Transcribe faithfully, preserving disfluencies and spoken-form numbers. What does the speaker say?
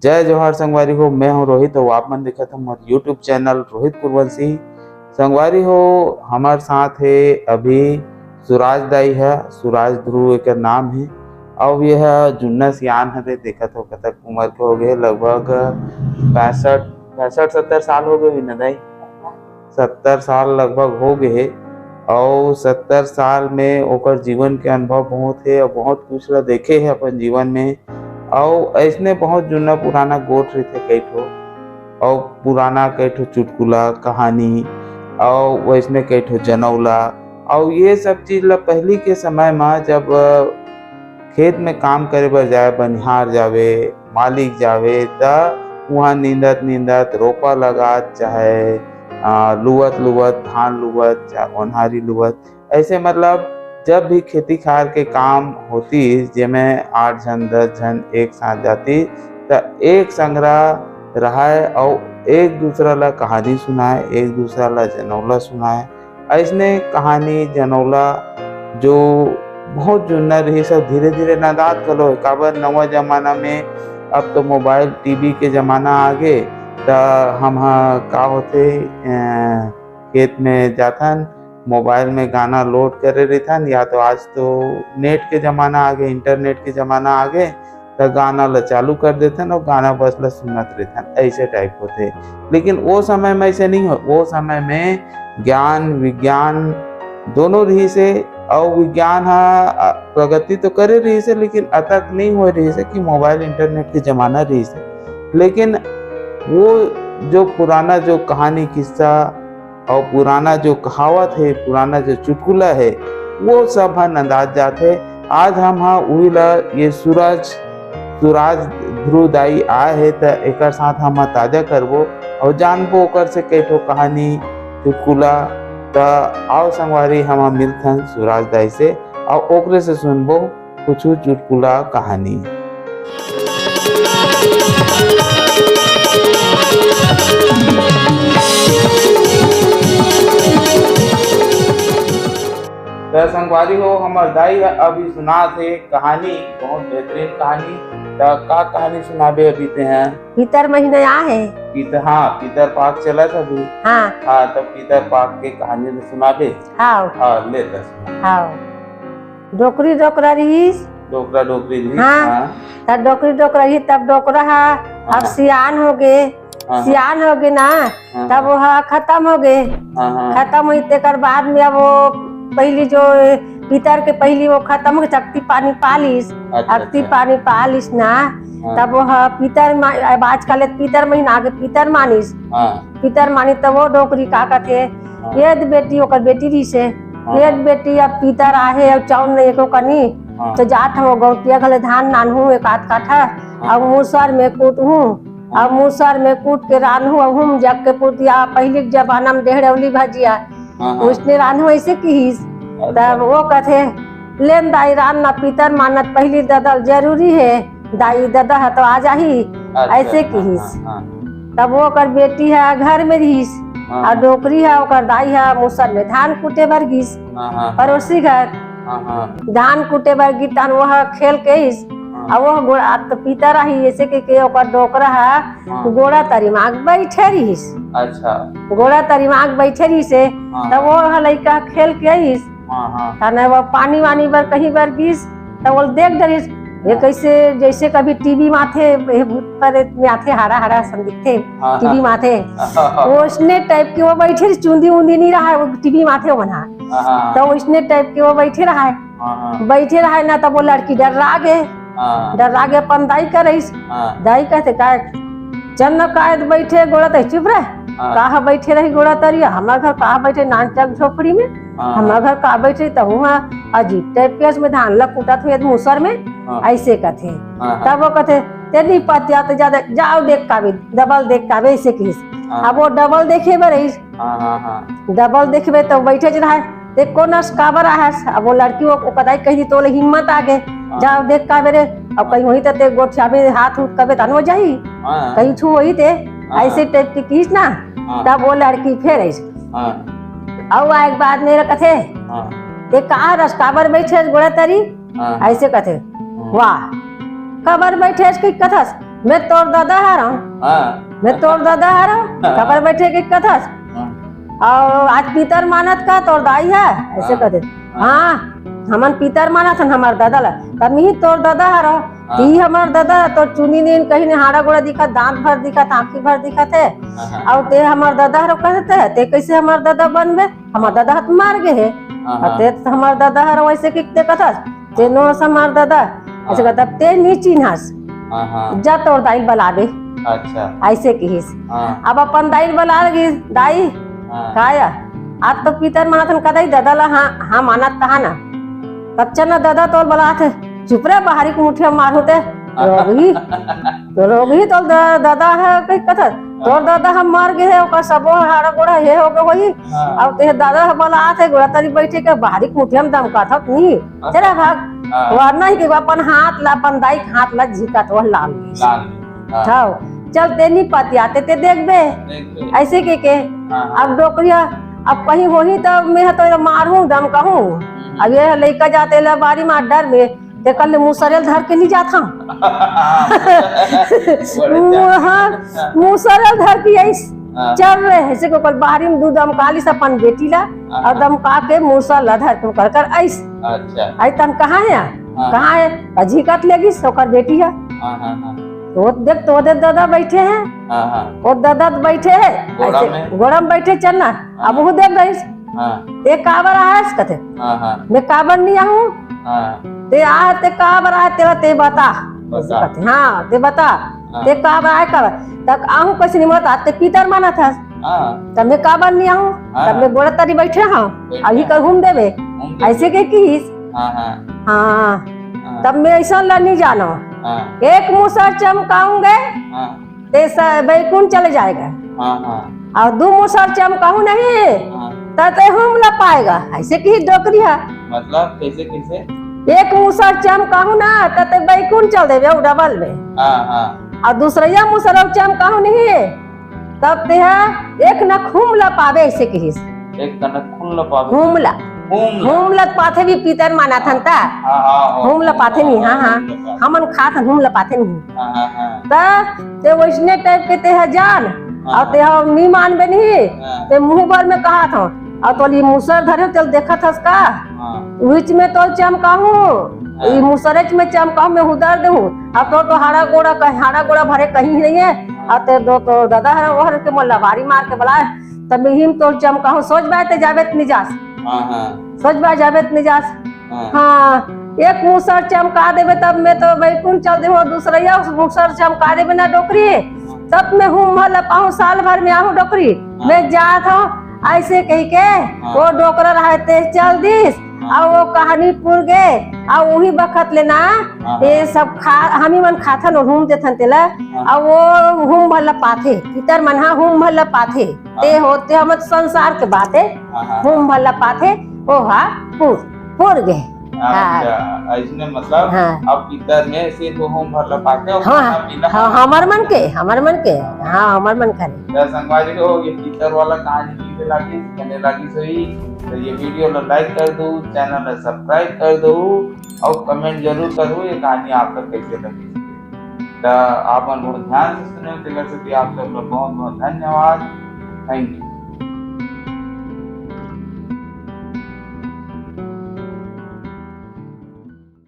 जय जोहार संगवारी हो, मैं हूं रोहित अउ आप मन देखत हो हमर YouTube चैनल रोहित कुरवंशी। संगवारी हो, हमर साथ हे अभी सुराज दाई ह, सुराज ध्रुव एकर नाम हे। अउ ये ह जुन्ना सियान हरे, देखत हो कतक उमर के हो गए, लगभग पैंसठ, पैंसठ सत्तर साल हो गए होही न दाई? सत्तर साल लगभग हो गए हे। अउ सत्तर साल में ओकर जीवन के अनुभव बहुत हे अउ बहुत कुछ ला देखे हे अपन जीवन में। अउ अइसने बहुत जुन्ना पुराना गोठ रहिथे कई ठो, अउ पुराना कई ठो चुटकुला कहानी, अउ वइसने कई ठो जनौला। अउ ये सब चीज ला पहिली के समय म जब खेत में काम करे बर जाए, बनिहार जावे, मालिक जावे, त उहाँ नींदत नींदत, रोपा लगात, चाहे आ, लुवत लुवत, धान लुवत, चाहे ओन्हारी लुवत, ऐसे मतलब जब भी खेती खार के काम होतिस, जेमे आठ झन दस झन एक साथ जातिस, त एक संघरा रहय अउ एक दूसरा ला कहानी सुनाय, एक दूसरा ला जनौला सुनाय। अइसने कहानी जनौला जो बहुत जुन्ना रहिस अउ धीरे धीरे नंदात घलो हे, काबर नवा जमाना में अब तो मोबाइल टीवी के जमाना आगे, त हम ह का होथे, अ, खेत में जाथन, मोबाइल में गाना लोड करे रहिथन, या तो आज तो नेट के जमाना आगे, इंटरनेट के जमाना आगे, त गाना ल चालू कर देथन अउ गाना बस ल सुनत रहिथन, ऐसे टाइप होथे। लेकिन वो समय में ऐसे नहीं हो, वो समय में ज्ञान विज्ञान दोनों रहिस हे। अउ विज्ञान ह, अ, प्रगति तो करे रहिस हे, लेकिन अतक नहीं होए रहिस हे कि मोबाइल इंटरनेट के जमाना रहिस हे। लेकिन वो जो पुराना जो कहानी किस्सा अउ पुराना जो कहावत हे, पुराना जो चुटकुला हे, वो सब ह नंदात जात हे। आज हम ह उही ला ये सूरज, सूरज ध्रुव दाई आए हे, त एकर साथ हम ह ताजा करबो अउ जानबो ओकर से कई ठो कहानी, चुटकुला। त आओ संगवारी, हम ह मिलथन सूरज दाई से अउ ओकरे से सुनबो कुछु चुटकुला कहानी। त संगवारी हो, हमर दाई ह अभी सुनात हे कहानी, बहुत बेहतरीन कहानी। त का कहानी सुनाबे अभी तें ह? पितर महीना आ हे। पितर, हाँ, पितर पाक चलत हे अभी। हाँ। हाँ, त पितर पाक के कहानी ल सुनाबे। हाँ। हाँ, ले त सुना। हाँ। डोकरी डोकरा रहिस। डोकरा डोकरी रहिस, हाँ। हाँ। त डोकरी डोकरा रहिस, तब डोकरा ह अब हाँ। सियान हो गे। हाँ, हाँ। सियान हो गे ना, हाँ, तब हाँ। वो ह खत्म हो गे। हाँ, हाँ। खत्म होई, तेकर बाद में अब वो पहिली जो पितर के पहिली वो खत्म हो गे, अक्ति पानी पालिस। अच्छा, अक्ति अच्छा। पानी पालिस ना, हाँ। तब वो ह पितर मा-, अब आजकल पितर महीना आगे, पितर मानिस। हाँ। पितर मानिस, तब वो डोकरी का कथे, हाँ। ये दे बेटी, ओकर बेटी रहिस हे, हाँ, ये दे हाँ। बेटी, अब पितर आहे, अब चाउर नहीं एको कनी, हाँ। त जात हूँ गौटिया घले धान लानहूँ एक आध काठा, हाँ। अब मूसर में कूटहूँ, हाँ। अब मूसर में कूट के रांधहूँ, अब हूँ जग के पुरतिया, पहिली के जमाना में डेहड़ौली भजिया, हाँ, हाँ। उसने रांधहूँ ऐसे किहिस। अच्छा। तब वो कथे, लेन दाई रांध ना, पितर मानत पहिली ददल जरूरी हे, दाई ददा ह तो आ जाही, अच्छा, ऐसे हाँ, किहिस। हाँ, हाँ। तब वो ओकर बेटी ह घर में रहिस, हाँ, अउ हाँ। डोकरी ह ओकर दाई ह मूसर में धान कूटे बर गिस, हाँ, हाँ, हाँ। पड़ोसी घर। हाँ, हाँ। धान कूटे बर गिस, तहन वो ह खेल के आइस, हाँ। अउ वो ह गोड़ा, अब तो पितर आही, ऐसे के, के ओकर डोकरा ह हाँ। गोड़ा तरी माग बैठे रहिस। अच्छा। गोड़ा तरी माग बैठे रहिस हे, हाँ, तब हाँ। वो ह लइका खेल के आइस। हाँ, हाँ। तने वो पानी वानी बर कहीं बर गिस, त वो देख डरिस, ये हाँ। कैसे, जैसे कभी टीवी में आथे, ये भूत प्रेत में आथे, हरा हरा सन दिखथे, हाँ, टीवी हाँ। में आथे। हाँ, हाँ। वो उसने टाइप के वो बैठे रहिस, चुंदी उंदी नहीं रहा, वो टीवी में आथे वो मन हा। हाँ, हाँ। तो उसने टाइप के वो बैठे रहा है। हाँ, हाँ। बैठे रहा है ना, तब वो लड़की डर्रा गे। हाँ। डर्रा गे अपन दाई करा रहिस। हाँ। दाई कथे, "का चन्न कायद बैठे गोड़ा तरी, चुप रह। हाँ। काहा बैठे रही गोड़ा तरी? हमर घर काहा बैठे नानचक झोपड़ी में? हाँ, हमर हाँ। घर का बैठे?" त हुआ अजीब टाइप के उसमें धान ला कूटत हुए मूसर में, हाँ। ऐसे कथे। हाँ, हाँ। तब वो कथे, "ते नहीं पतिया तो ज्यादा, जाओ देख काबे, डबल देख काबे," ऐसे कहिस। हाँ। अब वो डबल देखे बर आइस। हाँ, हाँ, हाँ। डबल देखबे तो बैठे च रहा है। ते कोन अस काबर आहस? अब वो लड़की वो, वो कदाई कही तोले हिम्मत आ गे। हाँ। जाओ देख काबे रे। अब कहीं होही त ते गोठियाबे हाथ उठ कबे तन हो जाही। हाँ। कहीं छू होही ते। हाँ। ऐसे टाइप के किहिस ना। हाँ। तब वो लड़की फेर आइस। हाँ। अउ आए के बाद मेरा कथे, हाँ। ते कहा रस काबर बैठे गोड़ा तरी? हाँ। ऐसे कथे, हाँ। वाह, काबर बैठे के कथस? मैं तोर ददा हरंव। हाँ। मैं तोर ददा हरंव। हाँ। काबर बइठे के कथस? हाँ। अउ आज पितर मानत का तोर दाई हे, अइसे हाँ। कथे। हाँ। हाँ, हमन पितर मानत हन हमर ददा ला। त मैं ही तोर ददा हरंव। हाँ। ती हमर ददा, तोर चुनी नीन कहीं नहीं, हाड़ा गोड़ा दिखत, दांत भर दिखत, आँखी भर दिखत हे। हाँ, हाँ। अउ ते हमर ददा हरव कहत हे, ते कइसे हमर ददा बनबे? हमर ददा ह त मर गे हे। हाँ, अउ हाँ। ते त हमर ददा हरव अइसे कहिके कथस, ते नोहस हमर ददा। हाँ। अइसे कथे, ते नहीं चिन्हस। हाँ, हाँ। जा तोर दाई ल बलाबे। अच्छा। अइसे कहिस। हाँ। अब अपन दाई ल बलाय गिस, दाई, हाँ। काय? आज तो पितर मानत हन का दाई, ददा ला, हाँ, हाँ, मानत त हन ना। तब चल ना ददा तोर बलात हे, चुप रे, बाहरी के मुठिया मारहूं ते। रोगही, तो रोगही तोर द-, ददा हे, कहीं कथस, तोर ददा ह मर गे हे, ओकर सबो हाड़ा गोड़ा हे हो गे होही। हाँ। अउ ते ददा ह बलात हे, गोड़ा तरी बइठे के बाहरी के मुठिया में दमकात हव, नहीं, चला भाग। हाँ। वरना ही के अपन हाथ ला, अपन दाई के हाथ ला झिकत वह लान गिस। लान गिस। हाँ। हव, चल ते नहीं पतियाते ते देखबे। देखबे। अइसे कहिके, हाँ, हाँ। अब डोकरी ह, अब कहीं होही त मैं ह तो मारहूं, दमकाहूं। हम्म। अब ये लइका जात हे लबारी मार डर में, तेकर ले मुसरे ल धर के नहीं जात हंव। हाँ। मुसरे ल धर के अइस हाँ। चल रहे, अइसे कहिके ओकर बाहरी में दू दमका लिस अपन बेटी ला, हाँ, अउ हाँ। दमका के मुसर ला धर के ओकर कर अइस। अच्छा। अइस तहन कहाँ हे? हाँ। कहाँ हे? त झिकत ले गिस ओकर बेटी ह। हाँ, हाँ, हाँ। त वो देख, त वो दे ददा बइठे हे। हाँ, हाँ। वो ददा बइठे हे, गोड़ा अइसे में। गोड़ा में बइठे चल ना। हाँ। अब वो देख गइस। हाँ। ते काबर आयस कथे। हाँ, हाँ। मैं काबर नहीं आहूं? हाँ। ते आ, ते काबर आय, तेला ते बता। बता। कथे, हाँ, ते बता। हाँ। ते काबर आय, काबर? तक आहूं कइसे नहीं बता, ते पितर मानत हस। हाँ। त मैं काबर नहीं आहूं? हाँ। तब मैं गोड़ा तरी बइठे हंव। बइठे अभी हंव। कर घूम देबे। घूम देबे। अइसे कहिके कहिस। हाँ, हाँ। हाँ। हाँ। तब मैं अइसन ला नहीं जानंव। हाँ। एक मुसर चमकाऊंगे, हाँ। ते स-, बैकुंठ चले जाएगा। हाँ, हाँ। अउ दू मुसर चमकाहूं नहीं, हाँ। त ते हूम ला पाएगा। अइसे कहिस डोकरी ह। मतलब, कइसे, कइसे? एक मुसर चमकाहूं ना, त ते बैकुंठ चल देबे, अउ डबल में। हाँ, हाँ। अउ दूसरइया मुसर अउ चमकाहूं नहीं, तब ते ह एक नख हूम ला पाबे, अइसे कहिस। एक कनक खून ल पाबे। हूम ला। हूम ला। हूम ला पाथे भी पितर मानत हन ता। हाँ, हाँ, हाँ। हूम ला पाथे नहीं, हाँ, हाँ। हूम ला पाथे। हमन खात हन, हूम ला पाथे नहीं। हाँ, हाँ, हाँ। त ते वइसने टाइप के ते ह जान, हाँ, अउ ते ह नहीं मानबे नहीं, हाँ। ते मुंह भर में कहत हंव, अउ तोला ये मुसर धरे, तेला देखत हस का? हाँ। बीच में तोला चमकाहूं, हाँ। ये मुसरेच में चमकाहूं, मैं हुदर देहूं, अउ तोर तो हाड़ा गोड़ा कह-, हाड़ा गोड़ा भरे कहीं नहीं हे, अउ ते दो तो ददा हर ओहर के मोला लबारी मार के बलाय, तब मैं ही में तोला चमकाहूं, सोच बाय ते जाबे त नहीं जास। हाँ, हाँ। सोच बाय जाबे त नहीं जास। हाँ। हाँ, एक मुसर चमका देबे तब मैं तो बैकुंठ चल देहूं, दूसरइया मुसर चमका देबे ना डोकरी, तब मैं हूम भर ला पाहूं, साल भर में आहूं डोकरी। हाँ। मैं जात हंव, अइसे कहिके हाँ। वो डोकरा रहे ते चल दिस, हाँ। अउ वो कहानी पुर गे, अउ उही बखत ले ना, हाँ, ये हाँ। सब खा-, हमी मन खाथन, वो हूम देथन तेला, हाँ। अउ वो हूम भर ला पाथे, पितर मन ह हूम भर ला पाथे। ते हाँ। हो, ते हमर संसार के बात हे। हाँ, हाँ, हूम हाँ। भर ला पाथे, ओ हा, पुर, पुर गे। हाँ, हाँ। अच्छा, अइसने मतलब, हाँ। अब पितर में सिर्फ हूम भर ला पाथे, अउ हाँ, खाना पीना हाँ, हमर मन के, हमर मन के, हाँ। हाँ, हमर मन के। त संगवारी हो, ये पितर वाला कहानी कइसे लागिस, कइसे लागिस होही, त ये video ला like कर दो, channel ला subscribe कर दो, अउ comment जरूर करो, ये कहानी आप तक कइसे लगिस। त आप मन बहुत ध्यान से सुने, तेकर सेती आप सब ला बहुत बहुत धन्यवाद। Thank you।